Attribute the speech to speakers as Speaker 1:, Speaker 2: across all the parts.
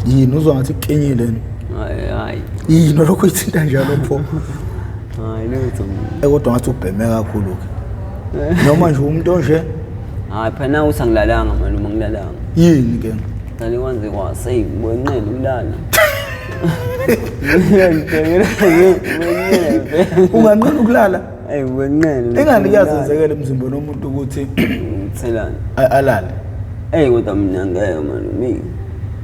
Speaker 1: Yini uzwa ngathi kukenyile ni?
Speaker 2: Hayi hayi.
Speaker 1: Yini lokho ithinta njalo pho?
Speaker 2: Hayi lutho.
Speaker 1: Eh, kodwa ngathi ubheme kakhulu ke. Noma nje umuntu onje.
Speaker 2: Hayi phela nawe usangilalanga malume ngilalanga.
Speaker 1: Yini ke?
Speaker 2: Ngale kwanze kwase ngibonqele ukulala.
Speaker 1: Unganqena ukulala?
Speaker 2: Ey ngibonqele.
Speaker 1: Engani kuyazenzekela emzimbeni womuntu ukuthi
Speaker 2: Thelani.
Speaker 1: alale.
Speaker 2: Ey kodwa mina ngeke malume.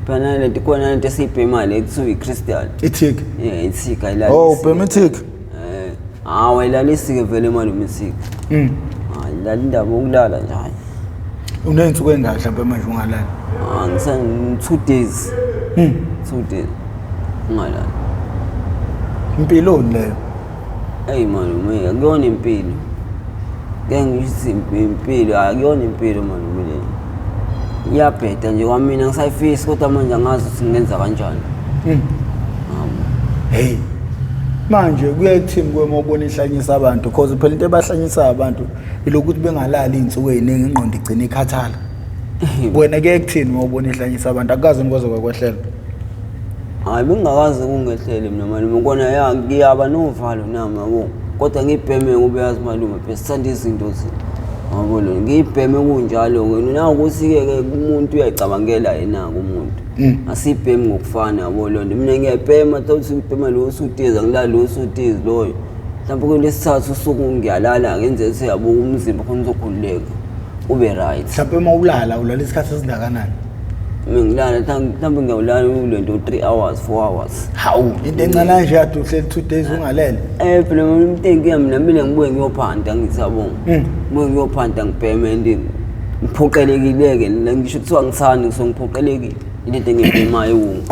Speaker 2: Phela lento khona lento esiyibhema le kuthiwa i-crystal.
Speaker 1: Ithik.
Speaker 2: Yeah, ithik ayilalisi.
Speaker 1: Oh, ubhema ithik.
Speaker 2: Eh, hawu ayilalisi ke vele malume ithik. Hayi lala indaba yokulala nje hayi.
Speaker 1: Uney'nsuku ey'ngaki mhlawumbe manje ungalali?
Speaker 2: Ah, ngisa 2 days. 2 days. Ungalali.
Speaker 1: Impiloni leyo?
Speaker 2: Eyi malume, akuyona impilo. Ngeke ngisho ukuthi impilo, akuyona impilo malume leyo. Iyabheda nje kwamina ngisayifisi kodwa manje angazi ukuthi ngingenza kanjani.
Speaker 1: Hey. Manje kuya ekuthini kuwe uma ubona ihlanyisa abantu because phela into ebahlanyisa abantu ilokuthi bengalali iy'nsuku ey'ningi ingqondo igcina ikhathala. Wena kuya ekuthini uma ubona ihlanyisa abantu akukaze nikwaze kwakwehlela.
Speaker 2: Hayi bengingakaze kungehlele mina malume kona ya ngiyaba novalo nami yabo. Kodwa ngibheme ngoba uyazi malume phela sithanda izinto zini. Yabo lo ngibheme kunjalo ke na ukuthi ke ke umuntu uyayicabangela yena ke umuntu. Asibhemi ngokufana yabo lo nto. Mina ngiyabhema thothi ngibhema lo usutiza ngilala lo usutiza loyo. Mhlawumbe kulesithathu usuku ngiyalala ngenze ukuthi yabo umzimba khona uzokhululeka ube right.
Speaker 1: Mhlawumbe uma ulala ulala isikhathi esingakanani?
Speaker 2: Mina ngilala mhlawumbe ngiyawulala kulento 3 hours 4 hours.
Speaker 1: Hawu, into encane kanje kade uhleli 2 days ungalele.
Speaker 2: Eh phela mina umuntu engiya mina mina ngibuye ngiyophanda ngithi yabo. Ngibuye ngiyophanda ngibheme and ngiphoqelekile ke ngisho kuthiwa ngithandi so ngiphoqelekile into engibhemayo iwungu.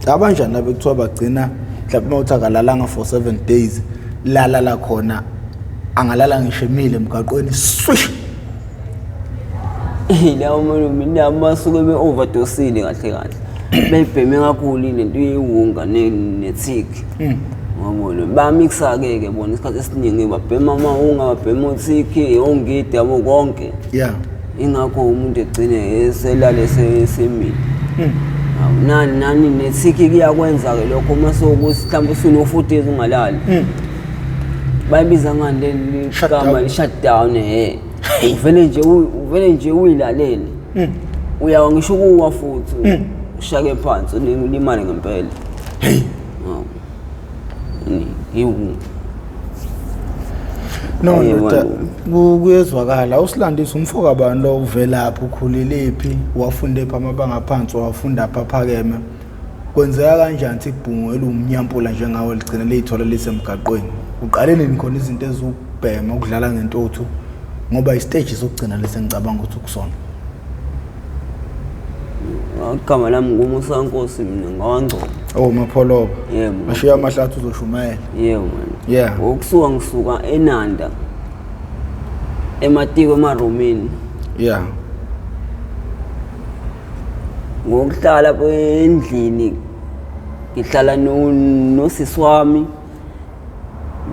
Speaker 1: Abanjani laba kuthiwa bagcina mhlawumbe uma uthi akalalanga for 7 days lala la khona angalala ngisho emile emgaqweni swish.
Speaker 2: Lawo malume labo basuke be-overdosile kahle kahle. Beyibheme kakhulu lento yewunga ne-tik. Wabona bamixa-ke ke bona isikhathi esiningi babhema amawunga babhema othiki ongidi yabo konke.
Speaker 1: Yeah.
Speaker 2: Ingakho umuntu egcine eselale esemile. Hawu, nani nani nethiki kuyakwenza-ke lokho uma sewukuthi mhlawumbe usuno-4 days ungalali. Bayibiza ngani leli
Speaker 1: Shutdown.
Speaker 2: gama shutdown he. Uvele nje uyilalele. Uyawa ngisho ukuwa futhi ushake phansi ulimale ngempela.
Speaker 1: Hey.
Speaker 2: Hawu. Iwu.
Speaker 1: No
Speaker 2: Hey,
Speaker 1: ndoda
Speaker 2: malume.
Speaker 1: kuyezwakala usilandise umfo kabani lo uvelaphi ukhulelephi wafunde phi amabanga aphansi wafunda phi aphakeme kwenzeka kanjani ukuthi ibhungu eliwumnyampula njengawe ligcine liyithola lisemgaqweni uqale nini khona izinto eziwukubhema ukudlala ngentuthu ngoba isiteji sokugcina lesi engicabanga ukuthi ukusona.
Speaker 2: Igama lami nguMusa Nkosi mina ngawangcobo.
Speaker 1: Oh Mapholoba.
Speaker 2: Yebo.
Speaker 1: Ashiya amahlathi uzoshumayela.
Speaker 2: Yebo man.
Speaker 1: Yeah.
Speaker 2: Ngokusuka ngisuka eNanda. Ematiko emarumini.
Speaker 1: Yeah.
Speaker 2: Ngokuhlala lapho endlini ngihlala nosisi wami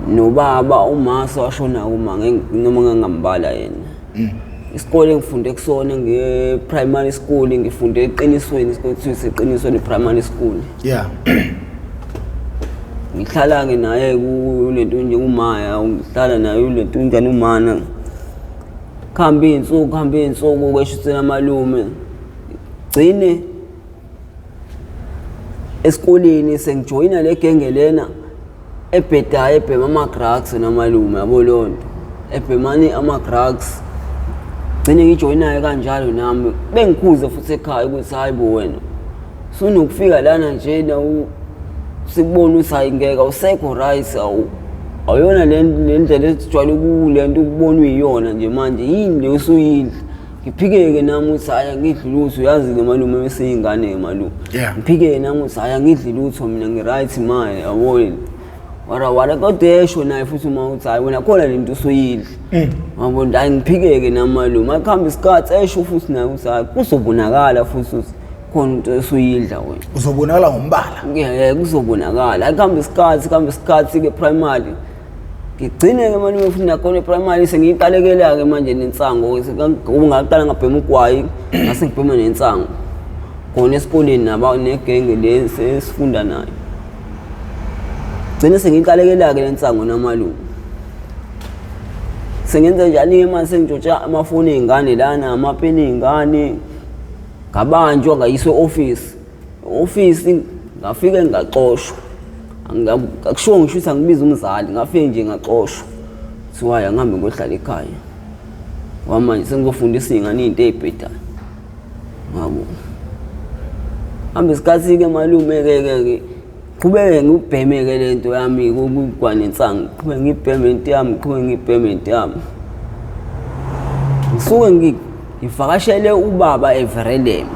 Speaker 2: nobaba umasa washona uma noma ngangambala yena. Isikole engifunde kusona nge-primary school ngifunde eqinisweni isikole kuthiwa iseqinisweni primary school. Ngihlala-ke naye kulento nje umaya ngihlala naye kulento njani umana. Kuhambe iy'nsuku kuhambe iy'nsuku kweshuthela malume. Gcine esikoleni sengijoyina le genge lena ebhedayo ebhema ama-drugs namalume yabo leyo nto ebhemani ama-drugs gcine ngijoyinayo kanjalo nami bengikhuze futhi ekhaya ukuthi hayi bo wena sunokufika lana njena sikubona ukuthi hayi ngeke awusekho right awuyona le ndlela esijwayele kule nto ukubona uyiyona nje manje yini le usuyidla ngiphike-ke nami ukuthi hhayi angidli lutho uyazi-ke malume beseyingane-ke malume ngiphike-ke nami ukuthi hhayi angidli lutho mina ngi-right manje yabo wara wara kodwa esho naye futhi uma uthi hhayi wena khona le nto usuyidla yabo hhayi ngiphike-ke nami malume akuhambe isikhathi esho futhi naye ukuthi hhayi kuzobonakala futhi ukuthi khona into esuyidla wena
Speaker 1: Uzobonakala ngombala.
Speaker 2: Yeah, kuzobonakala akuhambe isikhathi kuhambe isikhathi-ke primary ngigcine-ke malume futhi nakhona eprimary sengiyiqalekela-ke manje nensango ngoba ngaqala ngabhema ugwayi ngase ngibhema nensango. Khona esikoleni naba negenge le esifunda nayo. Gcine sengiyiqalekela-ke le nsango namalume. Sengenza njani-ke manje sengitshotsha amafoni ey'ngane lana, amapeni ey'ngane. Ngabanjwa ngayiswa e-ofisi. Ofisi ngafike ngaxoshwa. Akushiwo ngisho ukuthi angibize umzali, ngafike nje ngaxoshwa. Kuthiwa hhayi angihambe ngiyohlala ekhaya. Ngoba manje sengizofundisa iy'ngane iy'nto ey'bhedayo. Yabo. Hamba isikhathi-ke malume-ke ke ke qhubeke ngibheme-ke le nto yami kokugwa nensangu. Qhubeke ngibheme into yami, qhubeke ngibheme into yami. Ngisuke ngivakashele ubaba eVerelem.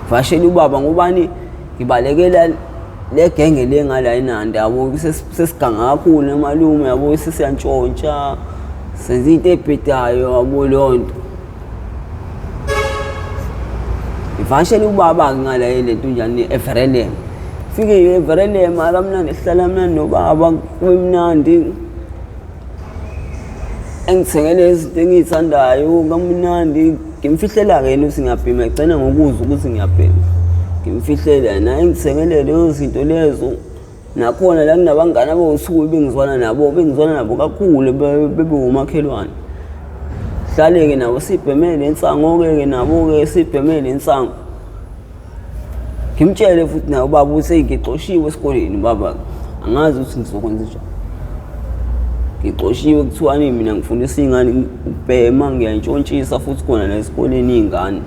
Speaker 2: Ngivakashele ubaba ngobani ngibalekela le genge le ngala eNanda yabo sesiganga kakhulu malume yabo sesiyantshontsha senza into ebhedayo yabo leyo nto. Ngivakashele ubaba-ke ngala le ntunjani eVerelem. Fike eVerelem akamnandi sihlala mnandi nobaba kube mnandi. Engithengele izinto engiyithandayo kamnandi ngimfihlela-ke yena ukuthi ngiyabhema egcina ngokuzwa ukuthi ngiyabhema. Ngimfihlela yena engithengele lezo zinto lezo. Nakhona la kunabangani abawusuku bengizwana nabo bengizwana nabo kakhulu bebe womakhelwane. Hlaleke nabo sibhemele insango-ke ke nabo-ke sibhemele insango. Ngimtshele futhi naye ubaba ukuthi ngixoshiwe esikoleni baba angazi ukuthi ngizokwenza njani. Ngixoshiwe kuthiwani mina ngifundisa iy'ngane ukubhema ngiyayintshontshisa futhi khona la esikoleni iy'ngane.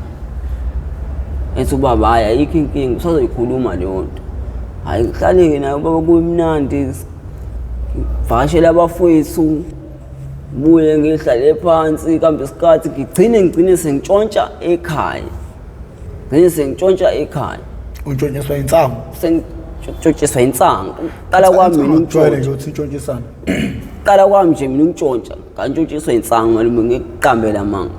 Speaker 2: Ethi ubaba hhayi ayikho inkinga usazoyikhuluma leyo nto. Hhayi ngihlale-ke naye ubaba kumnandi ngivakashele abafowethu buye ngihlale phansi kambe isikhathi ngigcine ngigcine sengitshontsha ekhaya ngigcine sengitshontsha ekhaya.
Speaker 1: Untshontshiswa insangu?
Speaker 2: Sengitshontshiswa insangu. Qala kwami mina
Speaker 1: ukujwayele nje ukuthi intshontshisana.
Speaker 2: Qala kwami nje mina ukutshontsha ngantshontshiswa insangu malume ngikuqambela amanga.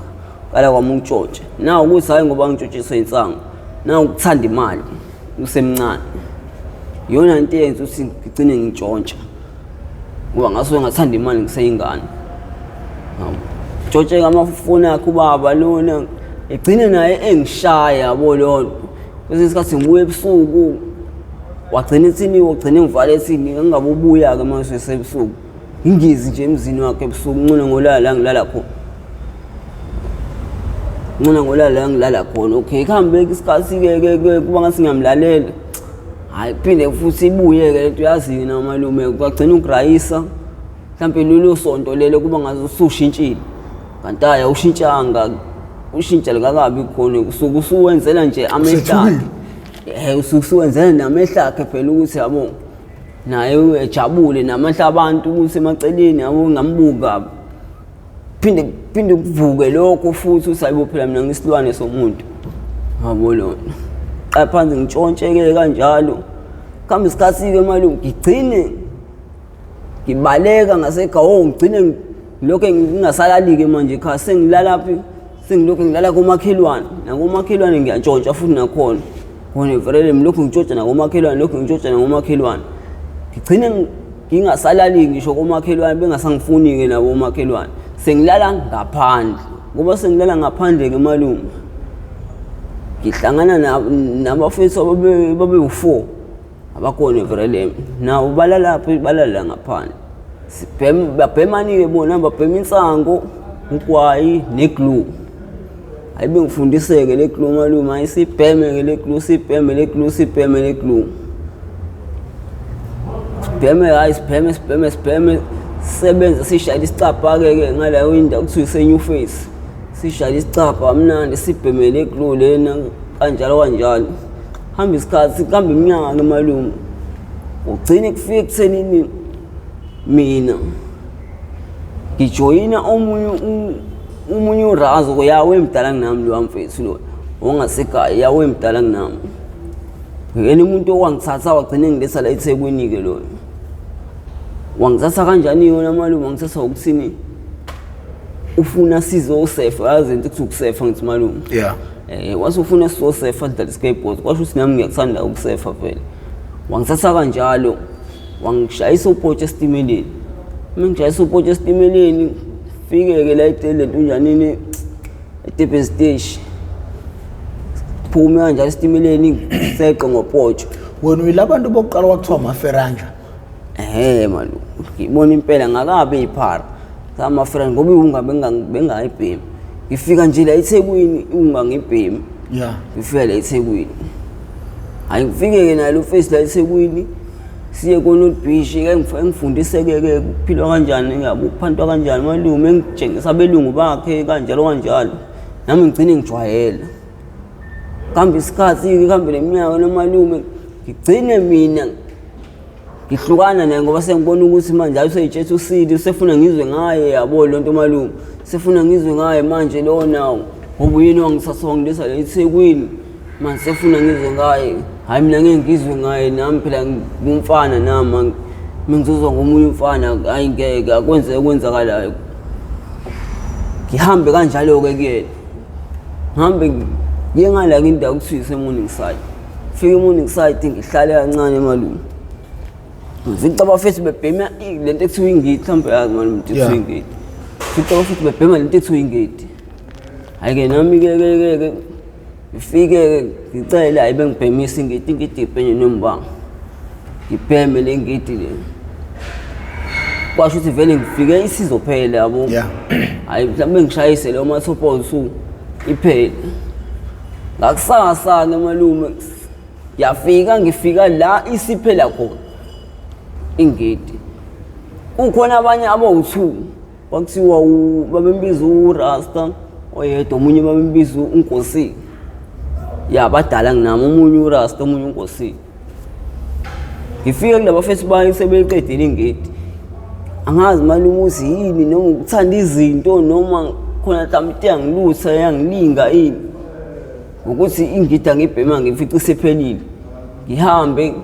Speaker 2: Qala kwami ukutshontsha. Nawu ukuthi hhayi ngoba ngitshontshiswa insangu nawu ukuthanda imali usemncane. Iyona nto eyenza ukuthi ngigcine ngintshontsha. Ngoba ngasuke ngathanda imali ngiseyingane. Ntshontsheka amafoni akhe ubaba lona egcine naye engishaya yabo leyo nto. Kwesinye isikhathi ngibuya ebusuku wagcina ethini wagcina engivale ethini ngingabe ubuya-ke uma sesebusuku. Ngingizi nje emzini wakhe ebusuku ngcono ngolala la ngilala khona. Ngcono ngolala la ngilala khona. Okay kuhambe isikhathi-ke ke ke kuba ngathi ngiyamlalela. Hhayi kuphinde futhi ibuye-ke lento uyazi na malume kwagcina ukurayisa mhlawumpe lolo sonto lelo kuba ngaze usushintshile kanti hhayi awushintshanga ushintsha likakabi khona usuke usuwenzela nje amehlo akhe um usuke usuwenzela namehlo akhe phela ukuthi yabo naye ejabule namehlo abantu ukuthi emaceleni yabo ngambuka phinde phinde kuvuke lokho futhi usayibo phela mina ngisilwane somuntu yabo lona qala phansi ngitshontsheke kanjalo kuhamba isikhathi-ke malume ngigcine ngibaleka ngasekhaya oh ngigcine ngilokhu ngingasalali-ke manje ekhaya sengilalaphi sengilokhu ngilala komakhelwane nakomakhelwane ngiyantshontsha futhi nakhona khona vele ngilokhu ngitshontsha nakomakhelwane lokhu ngitshontsha nakomakhelwane ngigcine ngingasalali ngisho komakhelwane bengasangifuni-ke nabo omakhelwane sengilala ngaphandle ngoba sengilala ngaphandle-ke malume ngihlangana nabafethu ababewu-four abakhona evrelem nabo balalaphi balala ngaphandle babhemani-ke bona babhema insango ugwayi neglu hayi bengifundiseke le glue malume hayi sibheme-ke le glue sibheme le glue sibheme le glue sibheme hayi sibheme sibheme sibheme sisebenze sishayele isicabha-ke ke ngaleyo indawo kuthiwa ise-new face sishayele isicabha kamnandi sibheme le glue lena kanjalo kanjalo hamba isikhathi kuhamba iminyaka malume ugcine kufike ekuthenini mina ngijoyina omunye omunye urazo ya wemdala kunami lo mfethu lo ongasekhaya ya wemdala kunami yena umuntu owangithatha wagcina engiletha la eThekwini-ke loyo wangithatha kanjani yona malume wangithatha ngokuthini ufuna sizosefa yazi into kuthi ukusefa ngithi malume
Speaker 1: yeah
Speaker 2: eh wase ufuna sizosefa sidlala skateboard kwasho ukuthi nami ngiyakuthanda ukusefa vele wangithatha kanjalo wangishayisa upotshe esitimeleni uma ngishayisa upotshe esitimeleni fike-ke la eceleni ntunjanini edurban station. Ngiphume kanjalo esitimeleni seqe ngopotsho.
Speaker 1: Wena uyilabantu bokuqala kwakuthiwa amaferanja.
Speaker 2: Ehhe malume, ngibona impela ngakabe iphara samafrend ngoba iwunga bengayibhemi. Ngifika nje la eThekwini iwunga ngibhemi.
Speaker 1: Yeah.
Speaker 2: Ngifika la eThekwini. Hayi ngifike-ke naye lo face la eThekwini siye koNorth Beach ke ngifundise-ke ke kuphilwa kanjani ngiyabo kuphantwa kanjani malume engitshengisa abelungu bakhe kanjalo kanjalo nami ngigcine ngijwayela. Kuhambe isikhathi-ke kuhambe neminyaka nomalume ngigcine mina ngihlukana naye ngoba sengibona ukuthi manje hayi useyitshetha usili usefuna ngizwe ngaye yabo lento malume sefuna ngizwe ngaye manje lona ngoba uyena wangithatha wangilisa la eThekwini manje sefuna ngizwe ngaye hayi mina ngeke ngizwe ngaye nami phela ngumfana nami mengizozwa ngomunye umfana hayi ngeke akwenzeke okwenzakalayo ngihambe kanjalo-ke kuyena ngihambe ngiye ngala kwindawo kuthiwa ise-Morningside. Fika e-Morningside ngihlale kancane malume. Ngifica abafethu bebhema lento ekuthiwa ingidi mhlawumbe yazi malume into ekuthiwa ingidi. Fica abafethu bebhema lento ekuthiwa ingidi. Hhayi-ke nami-ke ke ke ke ngifike ngicele hhayi bengibhemisa ingidi ingidi ibhenye nombango. Ngibheme le ngidi le. Kwasho ukuthi vele ngifike isizophela yabo. Hhayi mhlawumbe ngishayise leyo mathupha owu-two iphele. Ngakusasa-ke malume ngiyafika ngifika la isiphela khona ingidi. Kukhona abanye abawu-two kwakuthiwa babembiza uRasta oyedwa omunye babembiza uNkosi. Ya badala nginami omunye uRasta omunye uNkosi. Ngifike kulaba fesi bayo sebeyiqedile ingidi. Angazi malume ukuthi yini noma ukuthanda izinto noma khona mhlawumbe into yangilutha yangilinga ini. Ukuthi ingidi angibhema ngifice isiphelile. Ngihambe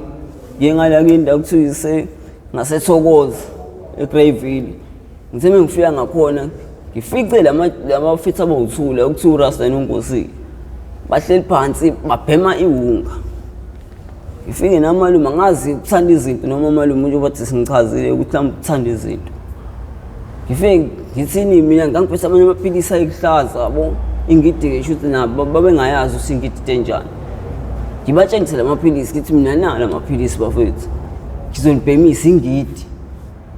Speaker 2: ngiye ngala kule ndawo kuthiwa ise ngaseThokoza eGreyville. Ngithe uma ngifika ngakhona ngifice lama fitha abawuthula okuthiwa uRasta noNkosi. Bahleli phansi babhema iwunga. Ngifike namalume angazi ukuthanda izinto noma amalume njengoba thi singichazile ukuthi mhlawumbe ukuthanda izinto. Ngifike ngithini mina ngangiphethe amanye amaphilisi ayikuhlaza yabo ingidi-ke shuthi nabo babengayazi ukuthi ingidi into enjani. Ngibatshengise la maphilisi ngithi mina nawo la maphilisi bafethu ngizonibhemisa ingidi.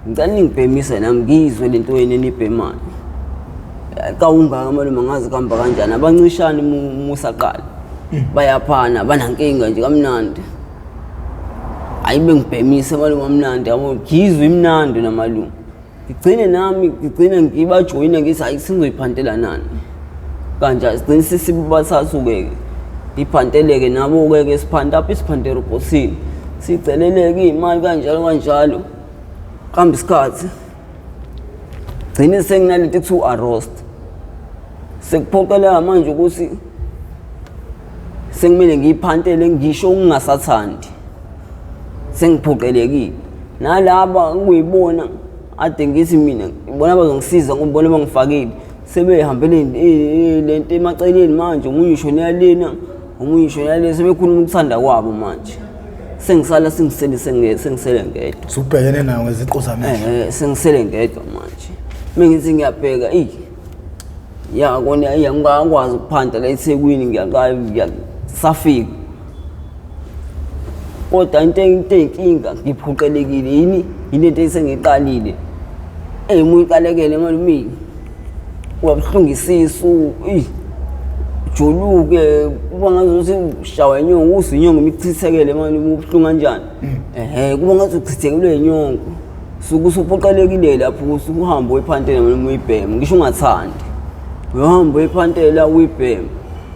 Speaker 2: Ngicela ningibhemise nami ngiyizwe le nto yenu enibhemayo. Kawungaka malume angazi kuhamba kanjani abancishani musaqala. Bayaphana banankinga nje kamnandi. Hayi bengibhemise malume amnandi yabo ngizwe imnandi namalume. Ngigcine nami ngigcine ngibajoyina ngithi hayi sengizoyiphantela nani. Kanjani sigcine sesibathathu-ke ngiphanteleke nabo-ke ke siphanta apha isiphante erobhothini siceleleke iy'mali kanjalo kanjalo. Kuhamba isikhathi gcine senginalento ekuthiwa u-arrost sekuphoqeleka manje ukuthi sekumele ngiyiphantele ngisho ngingasathandi sengiphoqelekile nalaba kuyibona ade ngithi mina ibona bazongisiza ngoba bona bangifakile sebehambele lento emaceleni manje omunye ushonela lena omunye ushonela lena sebekhuluma ukuthanda kwabo manje sengisala sengisele sengisele ngedwa
Speaker 1: Usubhekene nayo ngeziqu zamehlo.
Speaker 2: Eh sengisele ngedwa manje. Mengithi ngiyabheka eyi ya kona ya ngingakwazi ukuphanta la eThekwini ngiyaqala ngiyasafika. Kodwa into into eyinkinga ngiphoqelekile yini yilento esengiqalile. Eh uma uyiqalekele malume kuba buhlungu isisu eyi joluke kuba ngazuthi ushawa inyongo uzwe inyongo imichithekele manje ubuhlungu kanjani ehe kuba ngathi uchithekelwe inyongo suke usuphoqelekile lapho ukuthi uhambe uyiphantela noma uyibheme ngisho ungathandi uyohamba uyiphantela uyibheme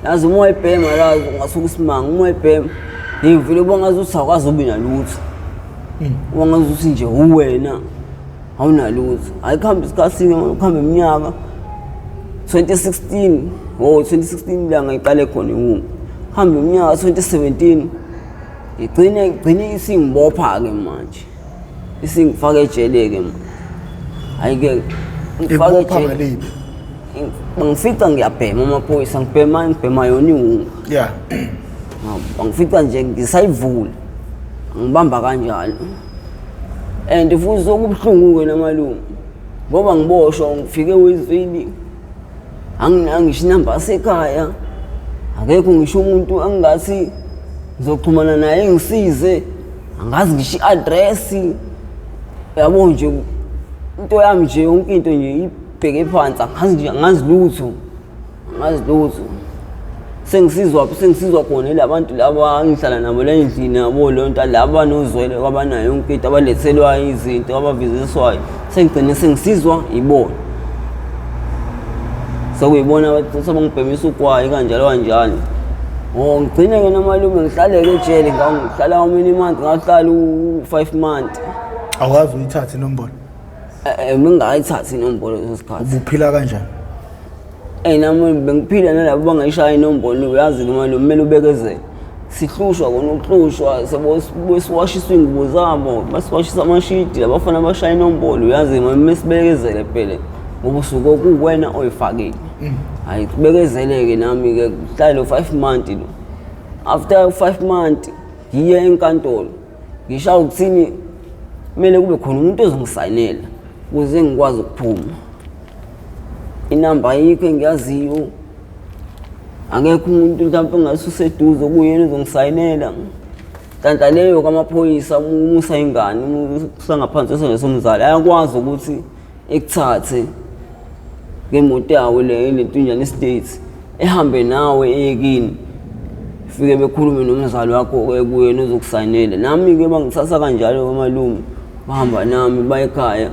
Speaker 2: yazi uma uyibhema la ungasuke usimanga uma uyibhema hey vele uba ngazuthi awukwazi ube nalutho uba ngazuthi nje uwena awunalutho hayi kuhamba isikhathi-ke kuhamba iminyaka 2016 oh 2016 la ngayiqale khona iwunga kuhamba iminyaka 2017 ngigcine gcine isingibopha-ke manje isingifaka ejele-ke manje hhayi-ke ngifake
Speaker 1: Ikubopha
Speaker 2: ejele.
Speaker 1: ngaliphi?
Speaker 2: Bangifica ngiyabhema amaphoyisa ngibhema ngibhema yona iwunga
Speaker 1: Yeah.
Speaker 2: bangifica nje ngisayivula ngibamba kanjalo and futhi sokubuhlungu-ke namalume ngoba ngiboshwa ngifike wezwini anginangisho inamba yasekhaya Akekho ngisho umuntu engingathi ngizoxhumana naye engisize, angazi ngisho i-address. Yabo nje into yami nje yonke into nje ibheke phansi, angazi nje, angazi lutho, angazi lutho. Sengisizwa sengisizwa khona labantu laba engihlala nabo la endlini yabo leyo nto, laba nozwele kwabanayo yonke into, abalethelwayo izinto, abaviziswayo, sengigcine sengisizwa ibona. Sekuyibona sebangibhemisa ugwayi kanjalo kanjalo. Oh, ngigcine-ke nomalume ngihlale-ke ejele, ngihlala how many months? Ngahlala u-5 months.
Speaker 1: Awukazi uyithathe inombolo?
Speaker 2: Bengingayithathi inombolo leso sikhathi.
Speaker 1: Ubuphila kanjani?
Speaker 2: Nami bengiphila nalabo bangayishaya inombolo, uyazi-ke malume, kumele ubekezele. Sihlushwa kona ukuhlushwa, siwashiswa iy'ngubo zabo, basiwashisa amashidi, labafana bashaya inombolo, uyazi-ke malume, sibekezele phela ngoba usuke kuwena oyifakile. Hhayi, kubekezeleke nami-ke, kuhlale lo 5 months lo. After 5 months ngiye enkantolo, ngisho ukuthini, kumele kube khona umuntu ozongisayinela ukuze ngikwazi ukuphuma. Inamba ayikho engiyaziyo, akekho umuntu mhlawumpe ongase useduze okuyena ozongisayinela. Nhlanhla leyo kwamaphoyisa, umusa ingane, usangaphansi kwesandla somzali, ayakwazi ukuthi ekuthathe ngemoto yawo le lentunjana estate, ehambe nawe eyekini, fike bekhulume nomzali wakho-ke kuyena ozokusayinela. Nami-ke bangithatha kanjalo komalume, bahamba nami baye ekhaya.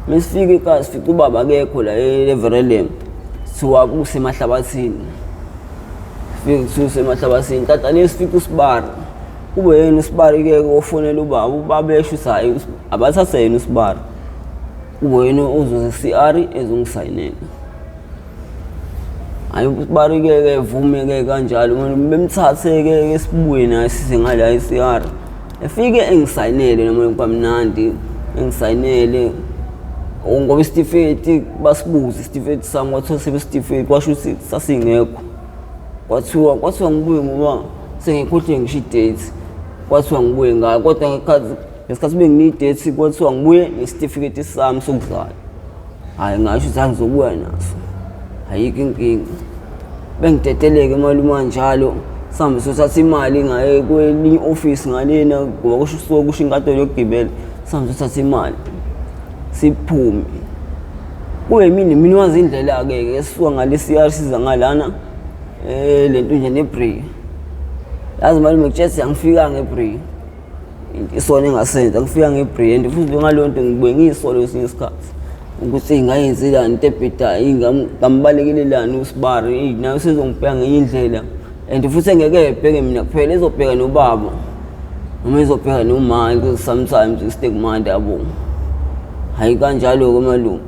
Speaker 2: Mesifika ekhaya sifica ubaba akekho la eVerelem, kuthiwa kusemahlabathini. Fike kuthiwa usemahlabathini, tata le sifika usibari, kube yena usibari-ke ofonela ubaba, ubaba esho ukuthi hhayi abathathe yena usibari, kube yena ozoze CR ezongisayinela. Hhayi usibari-ke evume-ke kanjalo, bemthathe-ke sibuye naye size ngala e-CR. Efike engisayinele noma kwamnandi, engisayinele ngoba isitifiketi basibuze isitifiketi sami, kwathiwa sebesitifiketi, kwasho ukuthi sasingekho. Kwathiwa ngibuye ngoba sengikhohliwe ngisho i-date, kwathiwa ngibuye ngayo, kodwa ngesikhathi bengine-date kwathiwa ngibuye nesitifiketi sami sokuzalwa. Hhayi ngasho ukuthi angizobuya naso, ayikho inkinga. Bengidedeleke malume kanjalo, sihambe siyothatha imali ngaye kwelinye i-ofisi ngalena, ngoba kusho kusuke kusho inkantolo yokugibela, sihambe siyothatha imali siphume. Kube yimina, mina wazi indlela-ke ke sisuka ngale CR siza ngalana le nto nje nebri. Yazi malume ngitshela angifika ngebri, isono engasenza ngifika ngebri, and futhi ngaleyo nto ngibuye ngiyisole kwesinye isikhathi ukuthi ngayenzelani into ebhedayo, ngambalekilelani usibari, naye usezongibheka ngenye indlela, and futhi engeke ebheke mina kuphela, ezobheka nobaba noma ezobheka noma, because sometimes istigmanda yabo. Hhayi kanjalo-ke malume,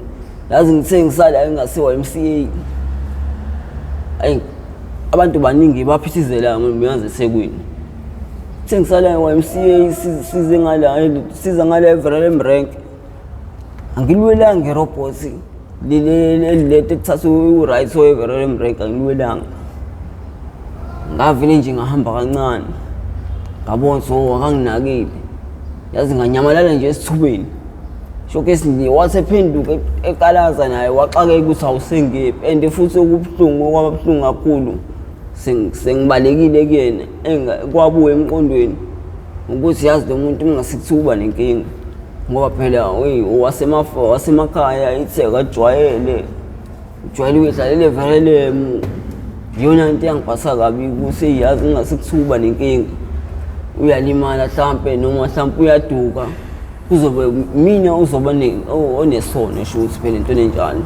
Speaker 2: yazi ngithe ngisala engasiwa MCA, ayi abantu baningi baphithizela ngiyazi eThekwini. Ngithe ngisala YMCA size ngala, siza ngala eVerelem Rank, angilwelanga irobhothi leli ekuthatha u-right weVerelem Rank, angilwelanga. Ngavele nje ngahamba kancane, ngabona ukuthi oh akanginakile, yazi nganyamalala nje esithubeni. Showcase nje wathi ephenduka ekalaza naye waxakeka ukuthi awusengephi, and futhi okubuhlungu okwaba buhlungu kakhulu sengibalekile kuyena, kwabuya emqondweni ukuthi yazi lo muntu ungasikuthiwa uba nenkinga, ngoba phela owasemakhaya itheka ajwayele ujwayele ukuyidlalela eVerelem. Iyona into eyangiphatha kabi ukuthi yazi ungasikuthiwa uba nenkinga, uyalimala hlampe noma hlampe uyaduka, kuzobe mina uzoba onesono, sho ukuthi phela into enjalo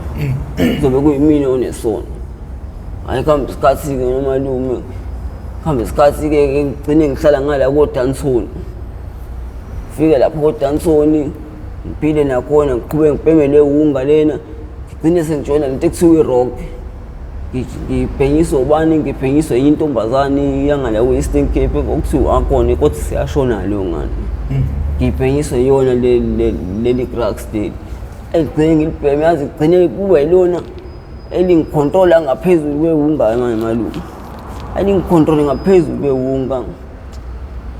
Speaker 2: kuzobe kuyimina onesono. Hhayi kuhambe isikhathi-ke nomalume, kuhambe isikhathi-ke ngigcine ngihlala ngala koDansoni, fike lapho koDansoni ngiphile nakhona, ngiqhubeke ngibheme le wunga lena, ngigcine sengijoyina lento ekuthiwa i-rock. Ngibhenyiswa ubani? Ngibhenyiswa enye intombazane yangala kwe-Eastern Cape okuthiwa akhona, kodwa siyashona leyo ngane. Ngibhenyiswa yona leli drugs leli, egcine ngilibheme, yazi kugcine kuba yilona elingikhontrola ngaphezulu kwewunga manje malume, elingikhontrole ngaphezulu kwewunga.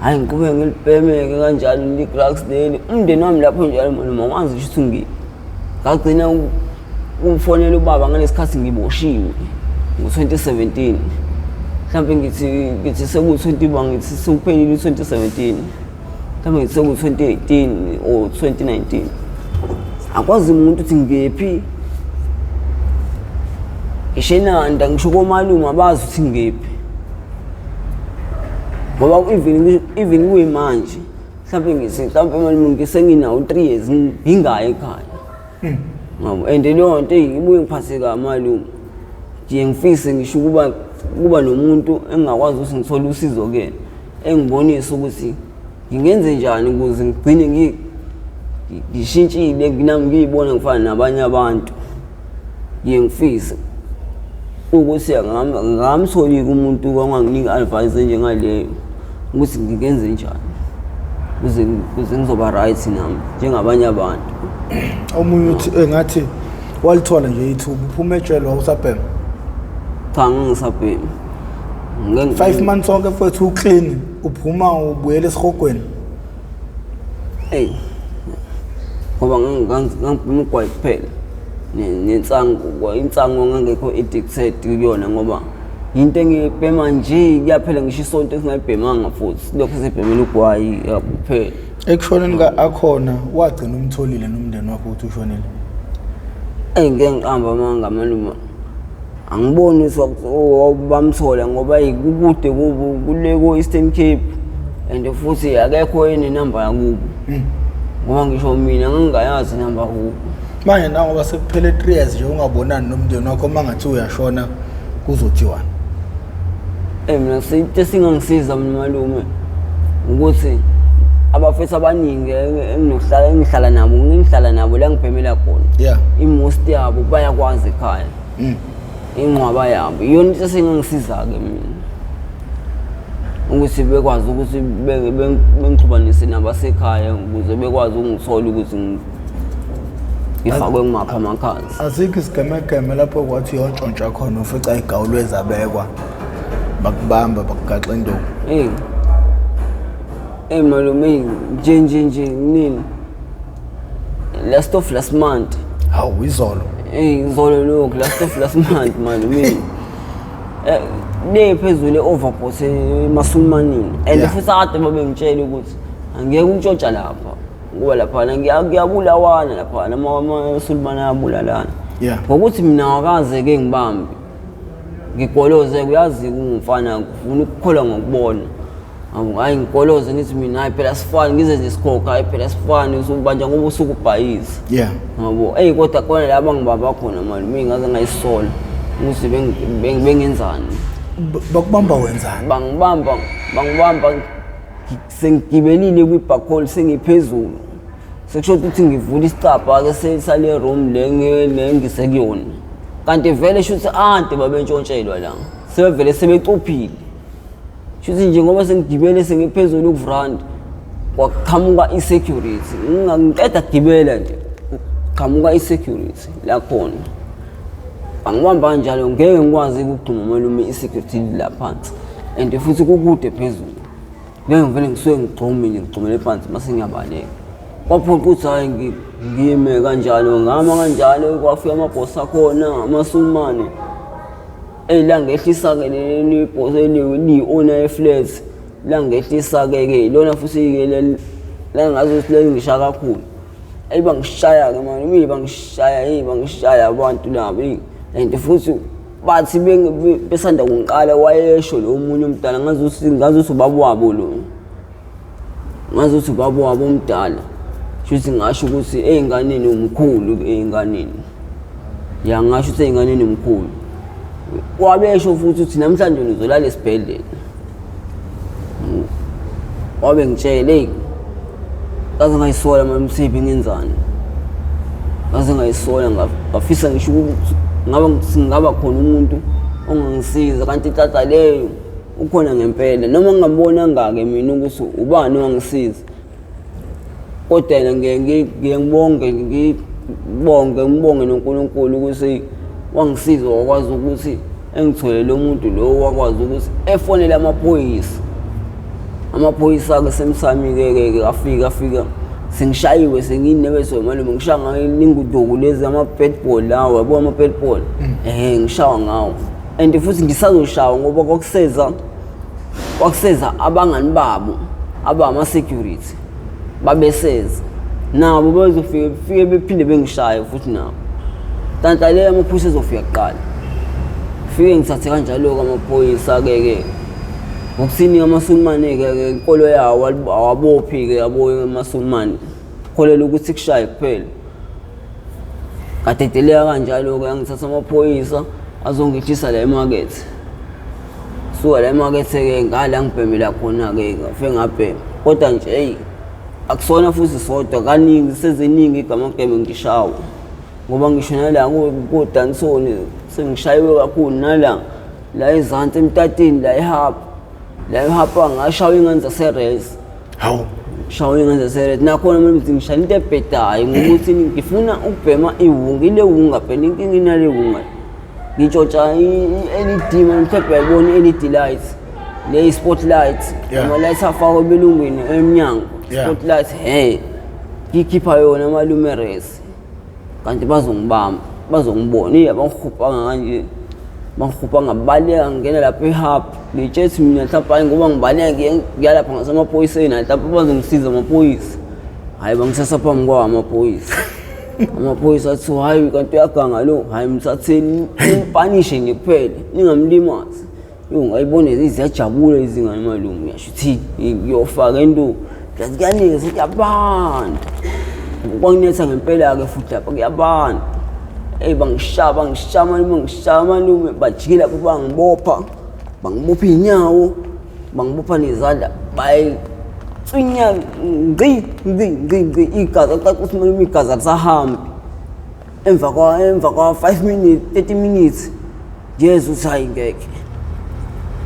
Speaker 2: Hhayi ngiqhubeke ngilibheme-ke kanjalo leli drugs leli. Umndeni wami lapho njalo malume awazi ngisho ukuthi ngagcina ukufonela ubaba ngalesikhathi ngiboshiwe ngo-2017. Mhlawumbe ngithi seku-20 ba ngithi sekuphelile u-2017, mhlawumbe ngithi seku-2018 or 2019. Akwazi umuntu ukuthi ngephi, ngisho eNanda, ngisho komalume abazi ukuthi ngephi, ngoba even kuyimanje mhlawumbe ngithi mhlawumbe malume ngisenginawo 3 years ngingayi ekhaya. Ngabo and leyo nto ibuye ngiphathe kabi malume. Ngiye ngifise ngisho ukuba nomuntu engingakwazi ukuthi ngithole usizo kuyena, engibonise ukuthi ngingenze njani ukuze ngigcine ngishintshile nami ngiyibona ngifana nabanye abantu. Ngiye ngifise ukuthi ngamtholi-ke umuntu onganginika i-advice enjengaleyo ukuthi ngingenze njani ukuze ngizoba right nami njengabanye abantu.
Speaker 1: Omunye uthi engathi walithola nje ithuba uphuma ejele, wawusabhema?
Speaker 2: Cha, ngangisabhema.
Speaker 1: 5 months onke mfowethu uclean, uphuma ubuyela esihogweni.
Speaker 2: Eyi, ngoba ngangibhema ugwayi kuphela nensangu. Insangu ngangekho addicted kuyona, ngoba into engiyibhema nje kuyaphela ngisho isonto esingayibhemanga, futhi lokho sibhemela ugwayi kuphela.
Speaker 1: Ekushoneni ka-Akhona wagcina umtholile nomndeni wakho ukuthi ushonile?
Speaker 2: Eyi, ngeke ngiqambe amanga malume, angiboni ukuthi bamthola, ngoba eyi kukude kubo kule ko-Eastern Cape, and futhi akekho enenamba yakubo, ngoba ngisho mina ngingayazi inamba kubo.
Speaker 1: Manje nangoba sekuphele 3 years nje ungabonani nomndeni wakho, uma ngathi uyashona kuzothiwani?
Speaker 2: Mina into esingangisiza mina malume ukuthi abafethu abaningi enginokuhlala engihlala nabo ngihlala nabo la ngibhemela khona, i-most yabo bayakwazi ekhaya, inqwaba yabo. Iyona into esingangisiza-ke mina ukuthi bekwazi ukuthi bengixhumanise nabasekhaya ukuze bekwazi ukungithola ukuthi ngifakwe kumaphi amakhazi.
Speaker 1: Asikho isigemegeme lapho kwathi uyontshontsha khona ufica igawulwe zabekwa, bakubamba, bakugaxa induku?
Speaker 2: Eyi, eyi malume, nje nje nje nini, last of last month.
Speaker 1: Hawu, izolo?
Speaker 2: Eyi, izolo lokhu, last of last month malume, le phezulu e-Overport emaSulmanini, and futhi ade babengitshela ukuthi angeke untshontsha lapha ngoba laphana kuyabulawana laphana, amaSulumane ayabulalana. Ngokuthi mina wakaze-ke ngibambe ngigoloze, uyazi kungumfana kufuna ukukholwa ngokubona. Hhayi, ngigoloze ngithi mina hhayi phela sifani, ngize nesikhokha, hhayi phela sifani, usubanja ngoba usuke ubhayisa. Yabo, eyi kodwa khona la bangibamba khona malume, ngaze ngayisola ukuthi bengenzani.
Speaker 1: Bakubamba wenzani?
Speaker 2: Bangibamba sengigibelile kwi-balcony, sengiphezulu, sekusho ukuthi ngivula isicabha-ke sale room le ngisekuyona, kanti vele shuthi ante babentshontshelwa la, sebevele sebecuphile. Shuthi nje ngoba sengigibele sengiphezulu kuvranda, kwaqhamuka i-security. Ngiqeda kugibela nje qhamuka i-security la khona, angibamba kanjalo. Ngeke ngikwazi ukugxuma malume, i-security la phansi and futhi kukude phezulu. Ngeke ngivele ngisuke ngigxume nje, ngigxumele phansi mase ngiyabaleka. Kwaphoqa ukuthi hhayi ngime kanjalo, ngama kanjalo, kwafika amabhosi akhona amaSulumane. Eyi, langehlisa-ke leli bhosi eliyi-owner ye-flat, langehlisa-ke ke lona futhi-ke langazi ukuthi lengisha kakhulu. Eyi, bangishaya-ke mani, bangishaya, eyi bangishaya abantu laba, eyi. And futhi bathi besanda kungiqala wayesho lo omunye omdala, ngazuthi ubaba wabo lo, ngazuthi ubaba wabo omdala. Shuthi ngasho ukuthi ey'nganeni umkhulu, ey'nganeni ya, ngasho ukuthi ey'nganeni umkhulu. Wabesho futhi ukuthi namhlanje uzolala esibhedlela, wabe ngitshele. Eyi, ngaze ngayisola manje msiphi, ngenzani? Ngaze ngayisola, ngafisa ngisho ukuthi ngaba khona umuntu ongangisiza, kanti tata leyo ukhona ngempela, noma ngingambonanga-ke mina ukuthi ubani owangisiza, kodwa yena ngiye ngibonge, ngibonge, ngibonge noNkulunkulu ukuthi wangisiza, wakwazi ukuthi engitholele lo muntu lo, wakwazi ukuthi efonele amaphoyisa. Amaphoyisa-ke semsami-ke ke afika sengishayiwe, senginebezwe malume, ngishaya ngayo inguduku lezi ama-baseball lawa, yabo ama-baseball, ehhe, ngishawa ngawo. And futhi ngisazoshawa ngoba kwakuseza abangani babo abama-security babeseza nabo bezofike fike bephinde bengishaye futhi nabo. Nhlanhla le amaphoyisa ezofika kuqala, fike ngithathe kanjalo-ke amaphoyisa-ke ke ngokuthini amasulumane-ke ke inkolo yawo awabophi-ke yabo amasulumane, kholelwa ukuthi kushaye kuphela. Ngadedeleka kanjalo-ke, angithatha amaphoyisa azongihlisa la emakethe. Suka la emakethe-ke ngala ngibhemela khona-ke, ngafike ngabhema kodwa nje eyi akusona futhi sodwa, kaningi seziningi igamageme ngishawa ngoba ngisho nala kodansoni sengishayiwe kakhulu, nala la ezansi emtatini la ehapa, la ehapa ngashawa ingane zaserez.
Speaker 1: Hawu.
Speaker 2: Shawa ingane zaserez nakhona mina ngithi ngishaya into ebhedayo ngokuthi ngifuna ukubhema iwunga, ile wunga phela inkinga inale wunga, ngitshontsha i-LED manje, mhlawumbe uyayibona i-LED light le, i-spotlight, ama-light afakwe ebelungwini emnyango, spotlight he ngikhipha yona malume res, kanti bazongibamba bazongibona iya bangihubhanga kanje, bangihubha ngabaleka ngingena lapha ehub ngitshethi mina mhlawumbe hayi ngoba ngibaleka ngiya lapha ngasemaphoyiseni, hayi mhlawumbe bazongisiza amaphoyisa, hhayi bangithatha phambi kwawo amaphoyisa. Amaphoyisa athi hhayi kanti uyaganga lo, hhayi mthatheni nimpanishe nje kuphela ningamlimazi. Yo ngayibona ziyajabula izingane malume, uyasho ukuthi ngiyofaka into yazi kuyanetha kuyabanda, kwanginetha ngempela-ke futhi lapha kuyabanda. Eyi bangishaya bangishaya malume, ngishaya malume, bajike lapho bangibopha, bangibopha iy'nyawo, bangibopha nezandla, bayitswinya ngci ngci ngci ngci igazi acaca ukuthi malume igazi alisahambi. Emva kwa 5 minutes 30 minutes ngiyezwa ukuthi hayi ngeke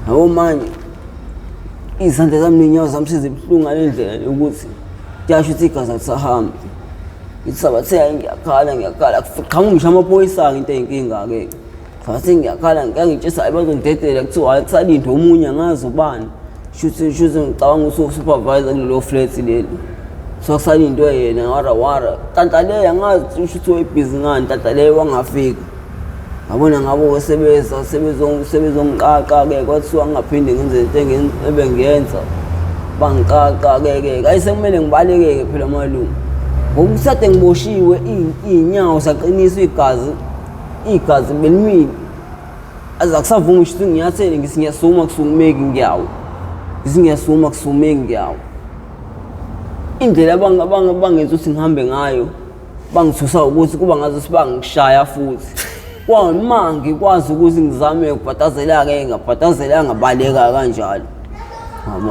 Speaker 2: yabo manje izandla zami ney'nyawo zami sezibuhlungu ngale ndlela yokuthi kuyasho ukuthi igazi alisahambi. Ngithi sabathe hayi ngiyakhala ngiyakhala, qhamuka ngisho amaphoyisa-ke into eyinkinga-ke, sabathe ngiyakhala ngiyangitshisa hayi bazongidedela, kuthiwa hayi kusalindwe omunye angazi ubani, shuthi shuthi ngicabanga ukuthi usupervisor kulelo flat leli, so kusalindwe yena wara wara. Nhlanhla leyo angazi shuthi wayebhizi ngani, nhlanhla leyo wangafika ngabona ngabo sebeza sebezongiqaqa-ke, kwathiwa ngingaphinde ngenze into ebengiyenza, bangiqaqa-ke ke kayi sekumele ngibaleke-ke phela malume ngoba kusade ngiboshiwe iy'nyawo zaqiniswa igazi, igazi belimile aze akusavumi ngisho ukuthi nginyathele, ngithi ngiyasuma kusumeki ngiyawa, ngithi ngiyasuma kusumeki ngiyawa. Indlela bangenza ukuthi ngihambe ngayo bangithusa ukuthi kuba ngathi bangishaya futhi kwama ngikwazi ukuthi ngizame ukubhatazela-ke, ngabhatazela ngabaleka kanjalo,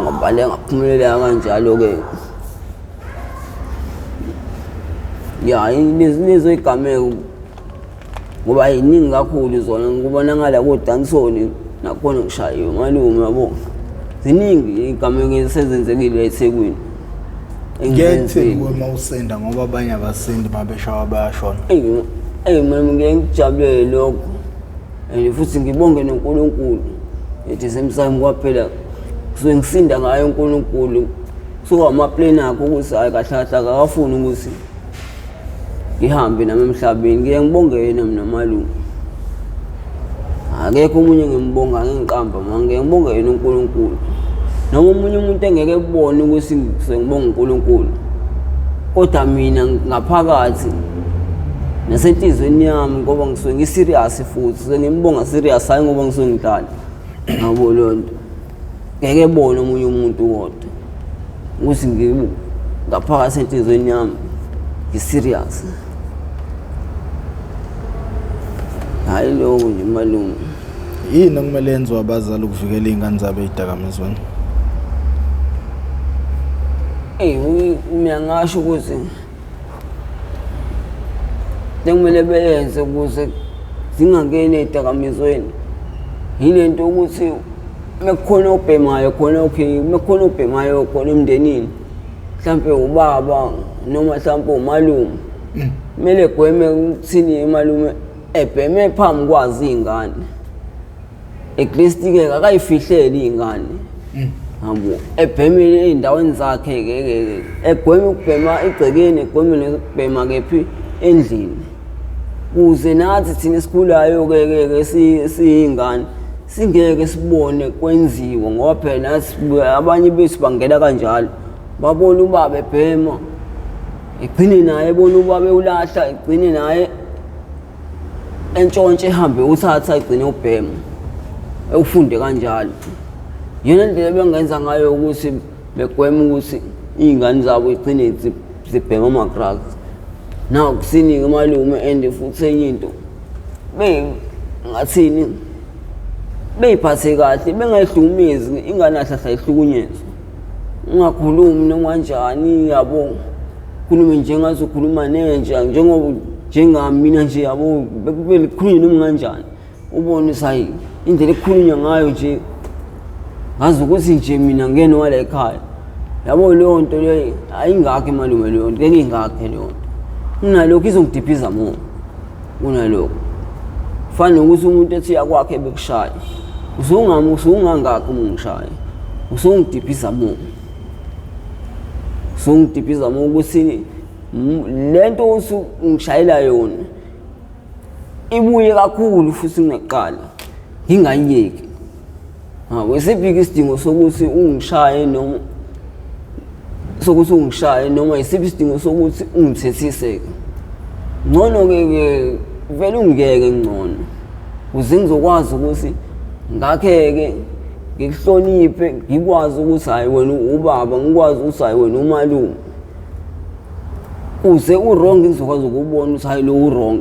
Speaker 2: ngabaleka ngaphumelela kanjalo-ke. Ya lezo igameko ngoba yiningi kakhulu zona, ngikubona ngala kodansoni nakhona ngishayiwe malume yabo, ziningi igameko esezenzekile eThekwini.
Speaker 1: Kuyekuthini kuwe uma usinda ngoba abanye abasindi babeshawa bayashona?
Speaker 2: Eyi mina ngiye ngikujabulele lokho and futhi ngibonge noNkulunkulu at the same time, kwaphela kusuke ngisinda ngayo uNkulunkulu, kusuka amapleni akho ukuthi hhayi kahle kahle akakafuni ukuthi ngihambe nami emhlabeni. Ngiye ngibonge yena mina malume, akekho omunye ngimbonga ngiqamba ma, ngiye ngibonge yena uNkulunkulu, noma omunye umuntu engeke ebone ukuthi sengibonga uNkulunkulu, kodwa mina ngaphakathi nasenhlizweni yami ngoba ngisuke ngi-serious futhi sengimbonga serious, hhayi ngoba ngisuke ngidlala ngabo leyo nto, ngeke ebone omunye umuntu kodwa ukuthi ngaphakathi enhlizweni yami ngi-serious. Hhayi lokho nje malume.
Speaker 1: Yini okumele yenziwe abazali ukuvikela iy'ngane zabo ey'dakamizweni?
Speaker 2: Eyi mina ngasho ukuthi into ekumele beyenze ukuze zingangeni ey'dakamizweni yile nto ukuthi mekukhona obhemayo khona, okay, mekukhona obhemayo khona emndenini, mhlampe ubaba noma mhlampe umalume, kumele egweme ukuthini umalume ebheme phambi kwazo iy'ngane, at least-ke akayifihleli iy'ngane yabo, ebhemele ey'ndaweni zakhe-ke, egweme ukubhema egcekeni, egweme nokubhema kephi endlini. Kuze nathi thina esikhulayo-ke ke ke siyingane singeke sibone kwenziwa ngoba phela nathi abanye bethu bangena kanjalo babona ubaba ebhema egcine naye ebona ubaba ewulahla egcine naye entshontshe ehambe uthatha egcine ubhema ewufunde kanjalo. Iyona ndlela ebengenza ngayo ukuthi begweme ukuthi iy'ngane zabo igcine zibhema ama-drugs. Nawu kusiningi malume and futhi enye into ngathini bey'phathe kahle bengayihlukumezi ingane kahle kahle ayihlukunyezwa. Ungakhulumi noma kanjani yabo, khulume njengathi ukhuluma nenja njengoba njengami mina nje yabo bekumele kukhulunywe noma kanjani. Ubone ukuthi hayi indlela ekukhulunywa ngayo nje ngazi ukuthi nje mina ngiyena wala ekhaya. Yabo leyo nto leyo ayingakho malume leyo nto, ngeke ingakhe leyo nto. Kunalokho izongidiphiza more kunalokho. Fana nokuthi umuntu ethi uyakwakhe bekushaya. Usungami usungangakhi uma ungishaya. Usungidiphiza more. Usungidiphiza more ukuthi le nto usungishayela yona ibuye kakhulu futhi kunakuqala ngingayiyeki. Hawu isiphi isidingo sokuthi ungishaye noma sokuthi ungishaye noma isiphi isidingo sokuthi ungithethise-ke? Ngcono-ke ke vele ungiyeke ngcono ukuze ngizokwazi ukuthi ngakheke ngikuhloniphe ngikwazi ukuthi hhayi wena ubaba ngikwazi ukuthi hhayi wena umalume. Uze u-wrong ngizokwazi ukubona ukuthi hhayi lo u-wrong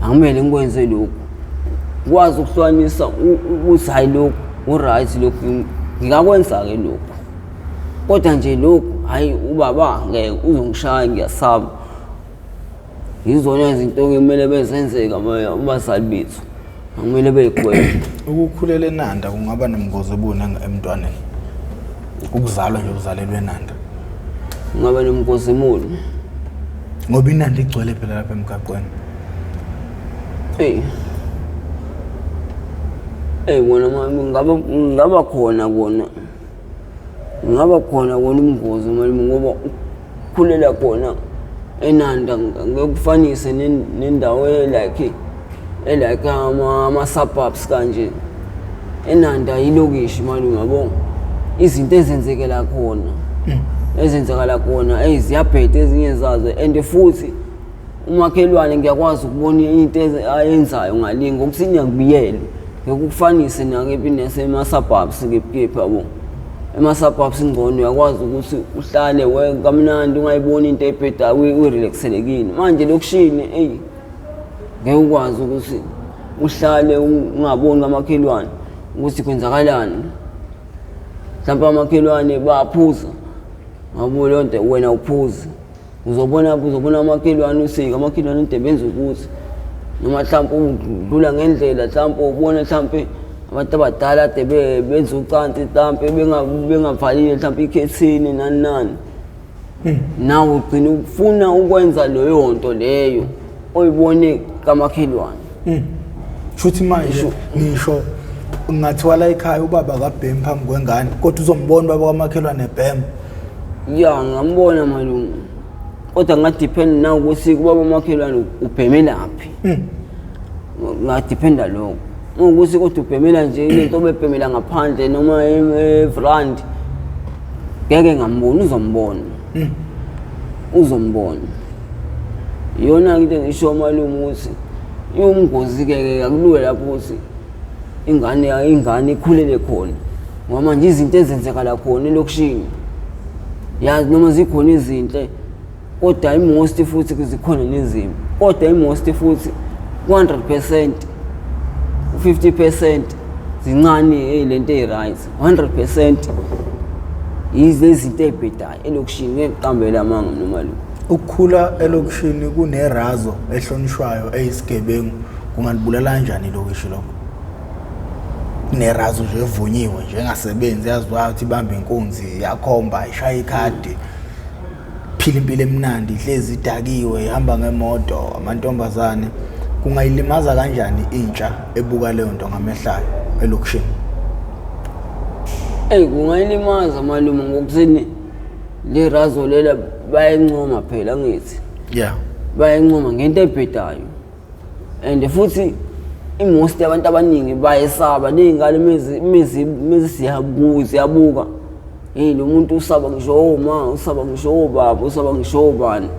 Speaker 2: akumele ngikwenze lokhu. Ngikwazi ukuhlukanisa ukuthi hhayi lokhu u-right lokhu ngingakwenza-ke lokhu. Kodwa nje lokhu hhayi ubaba ngeke uzongishaya ngiyasaba. Yizona izinto-ke kumele bezenzeke abazali bethu akumele bey'gweme.
Speaker 1: Ukukhulela eNanda kungaba nobungozi obuni emntwaneni? Ukuzalwa nje uzalelwe eNanda.
Speaker 2: Kungaba nobungozi muni?
Speaker 1: Ngoba iNanda igcwele phela lapha emgaqweni.
Speaker 2: Eyi. Eyi kona ngaba khona kona. Ngaba khona kona ubungozi malume ngoba ukukhulela khona eNanda ngeke kufanise nendawo elike elike ama-suburbs kanje. ENanda ilokishi malume yabo, izinto ezenzekela khona ezenzakala khona eyi ziyabheda ezinye zazo and futhi umakhelwane ngiyakwazi ukubona into ayenzayo ngale ngokuthi ngiyakubiyela ngeke ukufanise nakephi nasema-suburbs kephi kephi yabo. Ema-suburbs ngcono uyakwazi ukuthi uhlale kamnandi ungayiboni into ebhedayo urelaxelekile. Manje elokishini eyi ngeke ukwazi ukuthi uhlale ungaboni kamakhelwane ukuthi kwenzakalani. Mhlawumpe amakhelwane bayaphuza ngabo leyo nto wena awuphuzi. Uzobona uzobona amakhelwane usike amakhelwane into benza ukuthi noma mhlawumpe udlula ngendlela mhlawumpe ubone mhlawumpe abantu abadala kade benza ucansi mhlawumpe bengavalile mhlawumpe ikhethini nani nani. Nawe ugcina ufuna ukwenza leyo nto leyo oyibone kamakhelwane.
Speaker 1: Shuthi manje ngisho ngathiwa la ekhaya ubaba akabhemi phambi kwengane kodwa uzombona ubaba kamakhelwane ebhema.
Speaker 2: Ya ngambona malume kodwa ngadepend na ukuthi kubaba umakhelwane ubhemelaphi. Ngadiphenda lokho. Ukuthi kodwa ubhemela nje into obebhemela ngaphandle noma evrandi ngeke ngambona uzombona. Uzombona. Iyona into engisho malume ukuthi iwumgozi-ke ke akulula lapho ukuthi ingane ingane ikhulele khona ngoba manje izinto ezenzekala khona elokishini yazi noma zikhona izinhle kodwa i-most futhi zikhona nezimbi kodwa i-most futhi 100% 50% zincane lento eyi-right 100% yize izinto ey'bhedayo elokishini ngeke ngiqambele amanga mina malume.
Speaker 1: Ukukhula elokishini kunerazo ehlonishwayo eyisigebengu kungalibulala kanjani ilokishi lokho? Kunerazo nje evunyiwe nje engasebenzi yaziwa ukuthi ibamba inkunzi yakhomba ishaya ikhadi phila impilo emnandi ihlezi idakiwe ihamba ngemoto amantombazane. Kungayilimaza kanjani intsha ebuka leyo nto ngamehlayo elokishini?
Speaker 2: Eyi kungayilimaza malume ngokuthini le razo lela bayayincoma phela angithi.
Speaker 1: Yeah.
Speaker 2: Bayayincoma ngento ebhedayo. And futhi i-most yabantu abaningi bayesaba ney'ngane mezi ziyabuka hey lo muntu usaba ngisho oma, usaba ngisho obaba, usaba ngisho obani.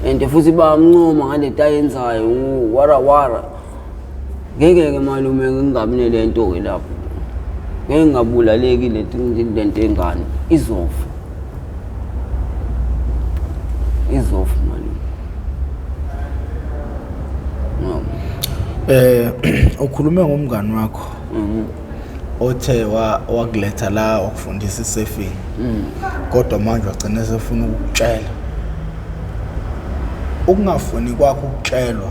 Speaker 2: And futhi bayamncoma ngalento ayenzayo wara wara. Ngeke-ke malume ngingabi nalento-ke lapho, ngeke ngingabulaleki lento engane izofa, izofa malume.
Speaker 1: Ukhulume ngomngani wakho othe wakuletha la wakufundisa i-surfing, kodwa manje wagcina sefuna ukukutshela. Ukungafuni kwakho ukutshelwa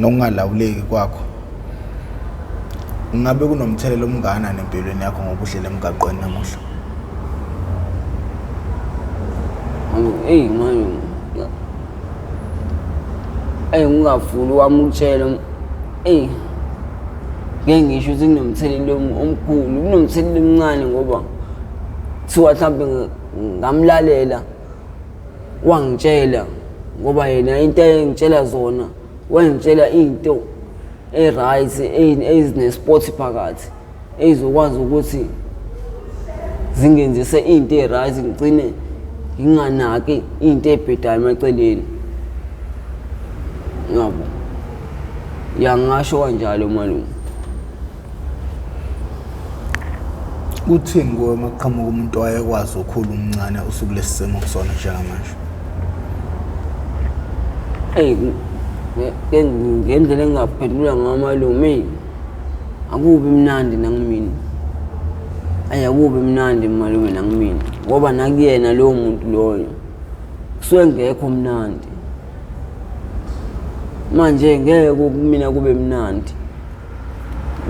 Speaker 1: nokungalawuleki kwakho ngabe kunomthelela omngakanani empilweni yakho ngoba uhleli emgaqweni namuhla?
Speaker 2: Eyi manje, eyi ngingafuni wami ukutshela, eyi ngeke ngisho ukuthi kunomthelela omkhulu, kunomthelela omncane ngoba kuthiwa mhlawumbe ngamlalela wangitshela, ngoba yena into engitshela zona wangitshela into e-right ezine-sport phakathi ezokwazi ukuthi zingenzise into e-right, ngigcine nginganaki into ebhedayo emaceleni. Yabo, ya ngingasho kanjalo malume.
Speaker 1: Kuthini kuwe uma kuqhamuka umuntu owayekwazi ukhula umncane usuku lesi simo kusona njengamanje?
Speaker 2: Eyi, ngendlela engingaphendula ngayo malume, akubi mnandi nakimina. Ayi, akubi mnandi malume nakimina, ngoba nakuyena lowo muntu loyo kusuke ngekho mnandi. Manje ngeke kumina kube mnandi,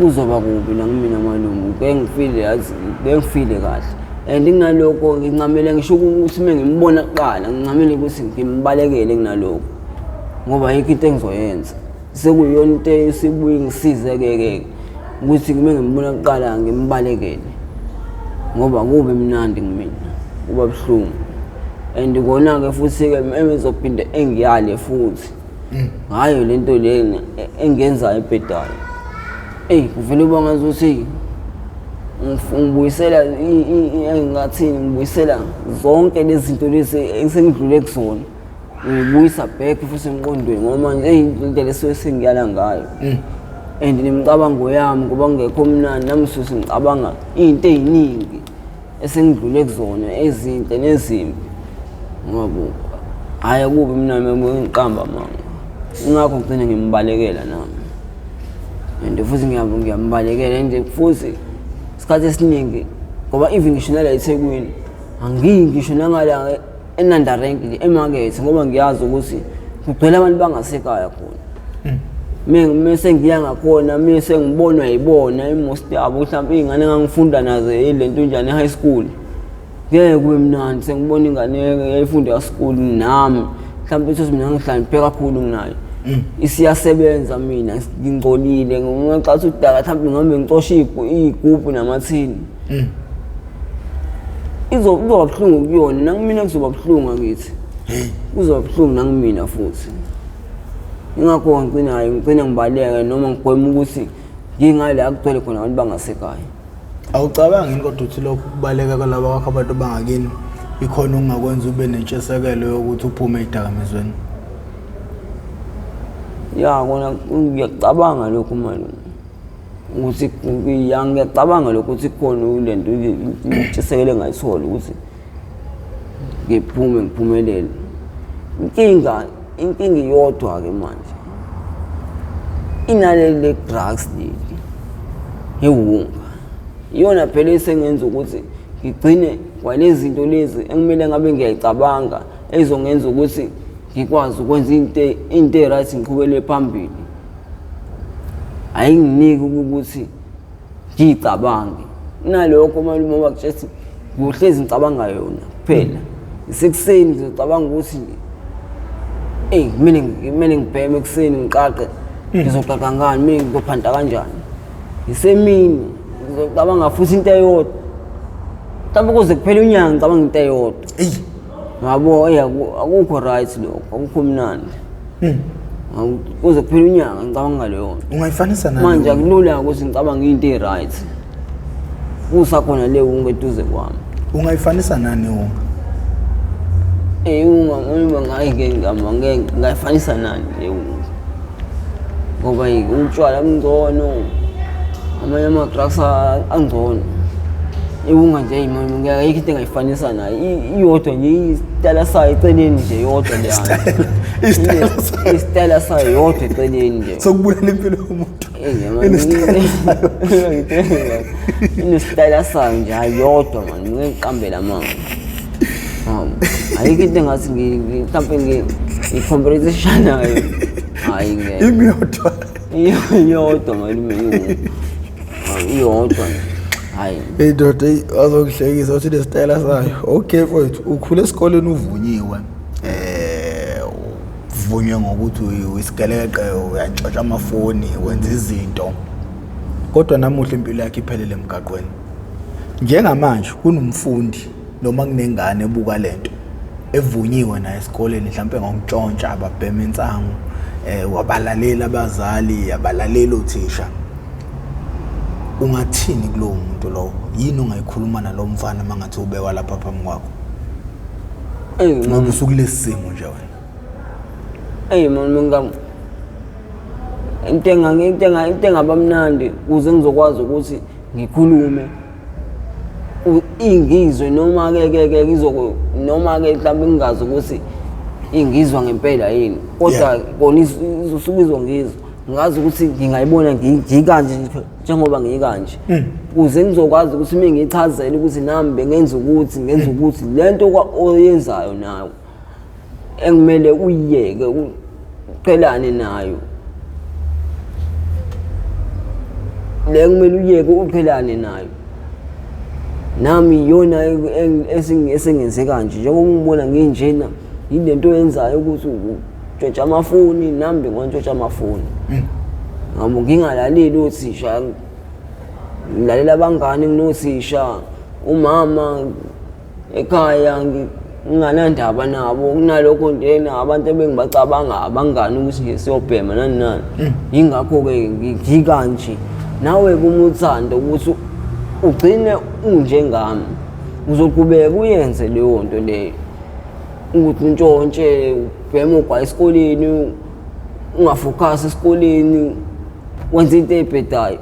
Speaker 2: kuzoba kubi nakimina malume. Ngeke ngifile, yazi ngeke ngifile kahle. And kunalokho ngincamele ngisho ukuthi uma ngimbona kuqala ngincamele ukuthi ngimbalekele kunalokho, ngoba ayikho into engizoyenza. Sekuyiyona into esibuye ngisize-ke ke ukuthi uma ngimbona kuqala ngimbalekele, ngoba kubi mnandi kumina, kuba buhlungu. And kona-ke futhi-ke ezophinde engiyale futhi ngayo lento lena engiyenzayo ebhedayo. Eyi, kuvele uba ngazuthi ngibuyisela engathini, ngibuyisela zonke lezi zinto lezi esengidlule kuzona, ngibuyisa back futhi emqondweni, ngoba manje eyi indlela esuke sengiyala ngayo and nemicabango yami ngoba ngekho mnandi nami ngisuke sengicabanga iy'nto ey'ningi esengidlule kuzona, ezinhle nezimbi. Ngoba hhayi akubi mnandi ngiqamba amanga, ingakho ngigcine ngimbalekela nami. And futhi ngiyambalekela and futhi isikhathi esiningi ngoba even ngisho nala eThekwini angiyi ngisho nangala eNanda Rank nje emakethe, ngoba ngiyazi ukuthi kugcwele abantu bangasekhaya khona. Mese ngiya ngakhona mese ngibonwa yibona i-most yabo, mhlawumbe iy'ngane engangifunda nazo le nto njani e-high school, ngeke kube mnandi sengibona ingane eyayifunda school nami, mhlawumbe uthi mina ngihlakaniphe kakhulu kunayo, isiyasebenza, mina ngingcolile, ngingacathi udaka, mhlawumbe ngihambe ngicoshe iy'gubhu namathini. Kuzoba buhlungu kuyona, nakumina kuzoba buhlungu, angithi kuzoba buhlungu nakumina futhi. Ingakho ngigcina hayi ngigcina ngibaleka noma ngigwema ukuthi ngingala kugcwele khona abantu bangasekhaya.
Speaker 1: Awucabangi yini kodwa ukuthi lokhu kubaleka kwalaba kwakho abantu bangakini ikhona okungakwenza ube nentshisekelo yokuthi uphume ey'dakamizweni?
Speaker 2: Ya, kona ngiyacabanga lokho malume, ukuthi ya ngiyacabanga lokho ukuthi khona le nto intshisekelo engayithola ukuthi ngiphume ngiphumelele. Inkinga iyodwa-ke manje inaleli le-drugs leli ewunga, iyona phela esengenza ukuthi ngigcine kwalezi zinto lezi ekumele ngabe ngiyayicabanga ezongenza ukuthi ngikwazi ukwenza into e-right ngiqhubele phambili. Ayinginiki ukuthi ngiyicabange nalokho malume, bakutshela ukuthi ngiyohlezi ngicabanga yona kuphela. Isekuseni ngizocabanga ukuthi eyi kumele ngibheme ekuseni ngiqaqe, ngizoqaqa ngani, mina ngizophanta kanjani. Isemini ngizocabanga futhi into eyodwa, mhlawumbe kuze kuphele unyaka ngicabanga into eyodwa. Ngabo eyi akukho right lokho, akukho mnandi. Kuze kuphela unyaka ngicabanga ngaleyo nto.
Speaker 1: Ungayifanisa nani?
Speaker 2: Manje akulula ukuthi ngicabange into e-right. Kusakhona le wunga eduze kwami.
Speaker 1: Ungayifanisa nani wunga?
Speaker 2: Eh wunga uma ngeke ngeke ngayifanisa nani le wunga. Ngoba utshwala bungcono. Amanye ama-drugs angcono. Iwunga nje imali ayikho into engayifanisa nayo. Iyodwa nje isitayela sayo eceleni nje yodwa leya.
Speaker 1: Isitayela sayo.
Speaker 2: Isitayela sayo yodwa eceleni nje.
Speaker 1: Sokubulala impilo yomuntu.
Speaker 2: Inesitayela sayo nje ayodwa mani ngiqambela mama. Ayikho into engathi mhlawumpe ngicompetition nayo. Hayi ngeke.
Speaker 1: Imiyodwa.
Speaker 2: Iyodwa malume iyodwa. Hayi.
Speaker 1: Hey ndoda eyi wazokuhlekisa uthi nesitayela sayo. Okay mfowethu ukhule esikoleni uvunyiwe. Uvunywe ngokuthi uyisigeleqe uyantshontsha amafoni wenza izinto. Kodwa namuhla impilo yakhe iphelele emgaqweni. Njengamanje kunomfundi noma kunengane ebuka lento evunyiwe naye esikoleni mhlawumbe ngokutshontsha ababhema insangu wabalalela abazali abalalela othisha. Ungathini kulowo muntu lowo? Yini ongayikhuluma nalo mfana mangathi ubekwa lapha phambi kwakho? Ngoba usukulesi simo nje wena.
Speaker 2: Eyi mani into engaba mnandi ukuze ngizokwazi ukuthi ngikhulume ingizwe noma ke ke ke ngizoko noma ke mhlawumbe ngingazi ukuthi ingizwa ngempela yini kodwa kona izosuke izongizwa ngazi ukuthi ngingayibona ngikanje njengoba ngikanje ukuze ngizokwazi ukuthi uma ngichazele ukuthi nami bengenza ukuthi ngenza ukuthi lento oyenzayo nawe engimele uyiyeke uqhelane nayo le kumele uyeke uqhelane nayo nami iyona esengenze kanje njengoba ungibona nginjena yilento oyenzayo ukuthi utshontsha amafoni nami bengiwantshontsha amafoni ngabo ngingalaleli othisha ngilalela abangani nginothisha umama ekhaya nginganandaba nabo kunalokho njena abantu ebengibacabanga abangani ukuthi nje siyobhema nani nani yingakho-ke ngikanje nawe kuma uthando ukuthi ugcine unjengami uzoqhubeka uyenze leyo nto leyo ukuthi untshontshe ubheme ugwaye esikoleni ungafokhasi esikoleni wenze into ebhedayo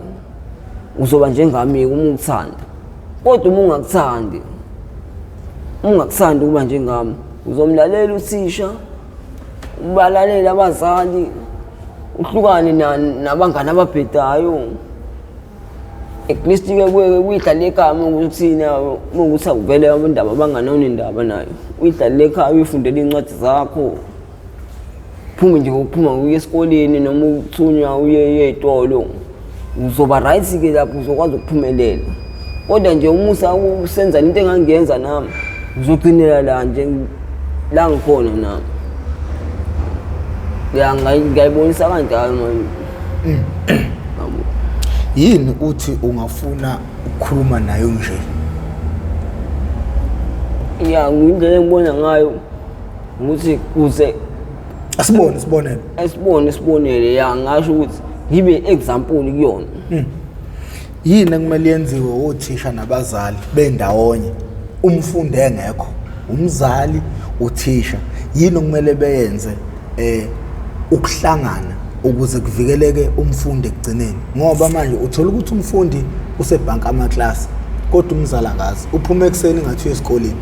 Speaker 2: uzoba njengami uma ukuthanda kodwa uma ungakuthandi ukuba njengami uzomlalela uthisha ubalalela abazali uhlukane nabangani ababhedayo at least ke kuyidlala ekhaya uma ukuthi uma ukuthi akuvele indaba abanganayo indaba nayo uyidlalele ekhaya uyifundele iy'ncwadi zakho phume nje ngokuphuma uye esikoleni noma uthunywa uye ey'tolo uzoba right-ke lapho uzokwazi ukuphumelela kodwa nje umusa usenza into engangiyenza nami ngizogcinela la nje la ngikhona nami ya ngiyayibonisa kanjalo manje.
Speaker 1: Yini uthi ungafuna ukukhuluma nayo nje?
Speaker 2: Ya indlela engibona ngayo ukuthi kuze
Speaker 1: asibone isibonelo
Speaker 2: esibone isibonelo ya ngasho ukuthi ngibe example kuyona.
Speaker 1: Yini ekumele yenziwe othisha nabazali bendawonye umfundi engekho umzali uthisha yini okumele beyenze ukuhlangana ukuze kuvikeleke umfundi ekugcineni ngoba manje uthola ukuthi umfundi usebhanka amaklasi kodwa umzali akazi uphuma ekuseni ngathi uye esikoleni.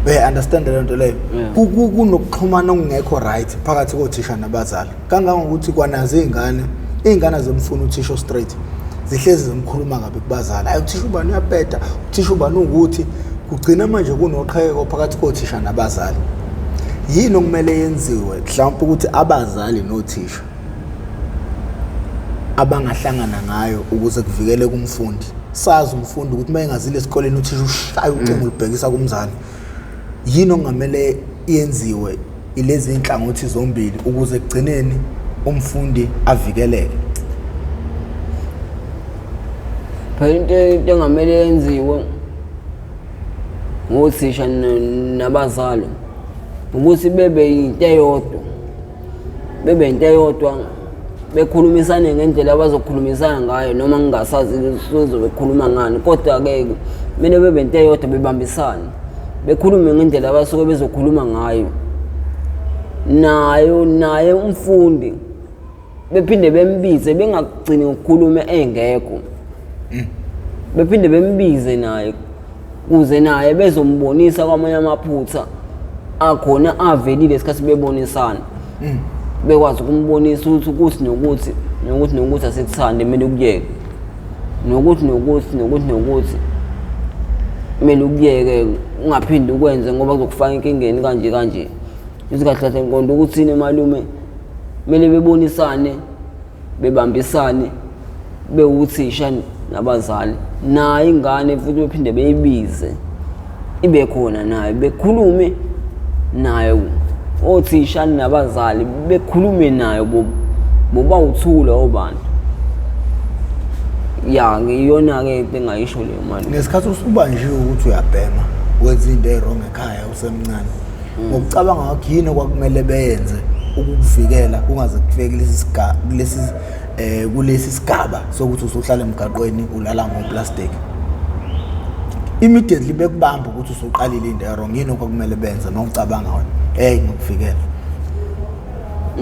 Speaker 1: Uyayi-understand le nto leyo? Kunokuxhumana okungekho right phakathi kothisha nabazali kangangokuthi kwanazo iy'ngane zimfuna uthisha straight zihlezi zimkhuluma kabi kubazali hayi uthisha ubani uyabheda uthisha ubani ukuthi kugcina manje kunoqhekeko phakathi kothisha nabazali. Yini okumele yenziwe mhlawumbe ukuthi abazali nothisha abangahlangana ngayo ukuze kuvikeleke umfundi? Sazi umfundi ukuthi uma engazile esikoleni uthisha ushaya ucingo ulubhekisa kumzali. Yini okungamele yenziwe ilezi inhlangothi zombili ukuze kugcineni umfundi avikeleke?
Speaker 2: Phela into engamele yenziwe ngothisha nabazali ukuthi bebe into eyodwa. Bebe into eyodwa, bekhulumisane ngendlela abazokhulumisana ngayo, noma ngingasazi ukuthi bekhuluma ngani, kodwa-ke kumele bebe into eyodwa, bebambisane, bekhulume ngendlela abasuke bezokhuluma ngayo. Nayo naye umfundi bephinde bembize, bengagcini ngokukhuluma engekho, bephinde bembize naye kuze naye bezombonisa kwamanye amaphutha akhona avelile isikhathi bebonisana, bekwazi ukumbonisa ukuthi ukuthi nokuthi nokuthi nokuthi asikuthandi, kumele ukuyeke, nokuthi nokuthi nokuthi nokuthi kumele ukuyeke, ungaphinde ukwenze ngoba kuzokufaka enkingeni kanje kanje. Ithi kahle kahle ngiqonda ukuthini malume, kumele bebonisane, bebambisane, bewuthisha nabazali, nayo ingane futhi bephinde beyibize ibe khona nayo, bekhulume nayo, othisha nabazali bekhulume nayo bobawuthula obantu. Ya, ngiyona-ke into engayisho leyo malume.
Speaker 1: Ngesikhathi usubanjiwe ukuthi uyabhema, wenza into e-wrong ekhaya usemncane, ngokucabanga kwakho yini okwakumele beyenze ukukuvikela kungaze kufike kulesi sigaba sokuthi usuhlala emgaqweni ulala ngoplastic? Immediately bekubamba ukuthi usuqalile into e-wrong, yini okwakumele benze uma ucabanga wena hey ngokuvikela?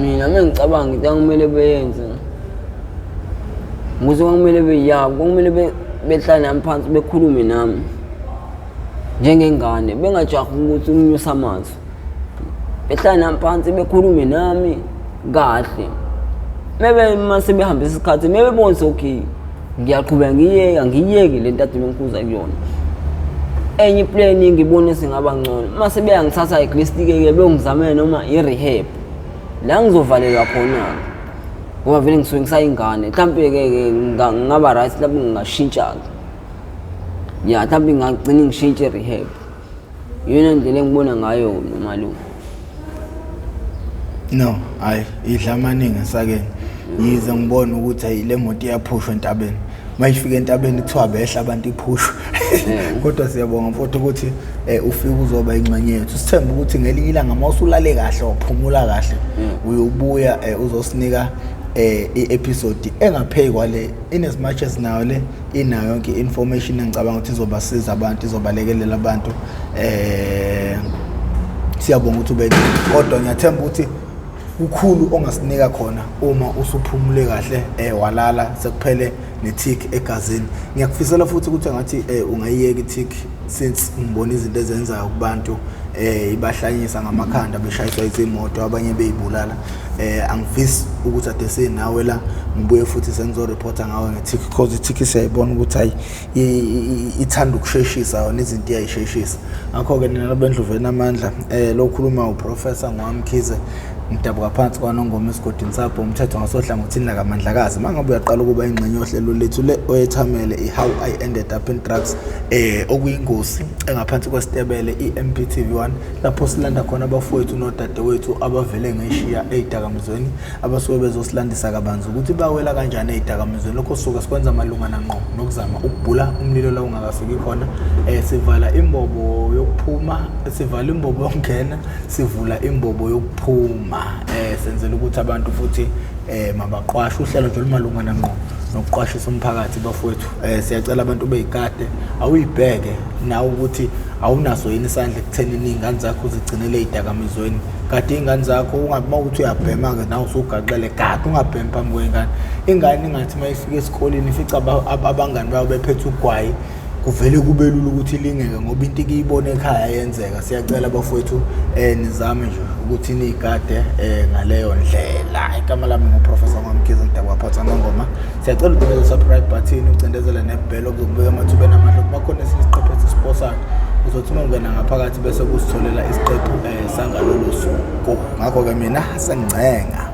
Speaker 2: Mina uma ngicabanga into akumele beyenze ukuthi kwakumele beyabo, kwakumele behlale nami phansi, bekhulume nami njengengane, bengajahi ukuthi unyusa amazwi, behlale nami phansi, bekhulume nami kahle. Mebe mase behambisa isikhathi, mebebona ukuthi okay ngiyaqhubeka ngiyeka, ngiyeke le nto ade bengikhuza kuyona, enye i-plan ngibone singaba ngcono mase beyangithatha at least-ke beyongizamela noma i-rehab la ngizovalelwa khona-ke, ngoba vele ngisuke ngisayingane. Mhlampe-ke ngingaba right, mhlampe ngingashintsha-ke, ya, mhlampe ngingagcina ngishintshe i-rehab. Iyona ndlela engibona ngayo nomalume.
Speaker 1: No, hayi, idla amaningi esakeni. Yize ngibona ukuthi hayi, le moto iyaphushwa entabeni, mayifika entabeni kuthiwa behla abantu iphushwe, kodwa siyabonga mfowethu ukuthi ufike uzoba ingxenye yethu. Sithemba ukuthi ngelinye ilanga uma usulale kahle, waphumula kahle, uyobuya uzosinika i-episode engaphezu kwale, in as much as nayo le inayo yonke i-information engicabanga ukuthi izobasiza abantu, izobalekelela abantu. Siyabonga ukuthi ube, kodwa ngiyathemba ukuthi kukhulu ongasinika khona uma usuphumule kahle, walala, sekuphele ne-tik egazini. Ngiyakufisela futhi ukuthi engathi ungayiyeka i-tik, since ngibona izinto ezenzayo kubantu, ibahlanyisa ngamakhanda, beshayiswa izimoto, abanye beyibulala. Angifisi ukuthi ade sinawe la ngibuye futhi sengizoreporta ngawe nge-tik, because i-tik siyayibona ukuthi hayi, ithanda ukusheshisa yona, izinto iyayisheshisa. Ngakho-ke nina bendlovu enamandla, lo khuluma uProfessor Ngwamkhize, ngidabuka phansi kwaNongoma esigodini sapho umthetho ngasohlangothini lakaMandlakazi. Uma ngabe uyaqala ukuba ingxenye yohlelo lethu le oyethamele i-How I Ended Up in Drugs, okuyingosi engaphansi kwesitebele i-MPTV 1, lapho silanda khona abafowethu nodadewethu abavele ngeshiya ey'dakamizweni, abasuke bezosilandisa kabanzi ukuthi bawela kanjani ey'dakamizweni. Lokho sisuke sikwenza malungana ngqo nokuzama ukubhula umlilo la ungakafiki khona. Sivala imbobo yokuphuma, sivala imbobo yokungena, sivula imbobo yokuphuma, senzela ukuthi abantu futhi mabaqwashe. Uhlelo nje olumalungana ngqo nokuqwashisa umphakathi bafowethu. Siyacela abantu beyikade, awuyibheke nawe ukuthi awunaso yini isandla ekuthenini iy'ngane zakho uzigcinele ey'dakamizweni. Kade iy'ngane zakho, ungabi uma ukuthi uyabhema-ke nawe usugaxele, kade ungabhemi phambi kwey'ngane. Ingane ingathi uma ifika esikoleni ifica abangani bayo bephethe ugwayi, kuvele kube lula ukuthi ilingeke ngoba into ikiyibona ekhaya yenzeka. Siyacela bafowethu, nizame nje ukuthi niyigade ngaleyo ndlela. Igama lami nguProfessor Ngwamkhize, ngidabuka phansi Nongoma. Siyacela ucindezele subscribe button, ucindezele nebell okuzokubeka amathubeni amahle ukuba khona esinye isiqephu esisiposayo, uzothi uma ungena ngaphakathi bese kusitholela isiqephu sangalolo suku. Ngakho-ke mina sengingcenga.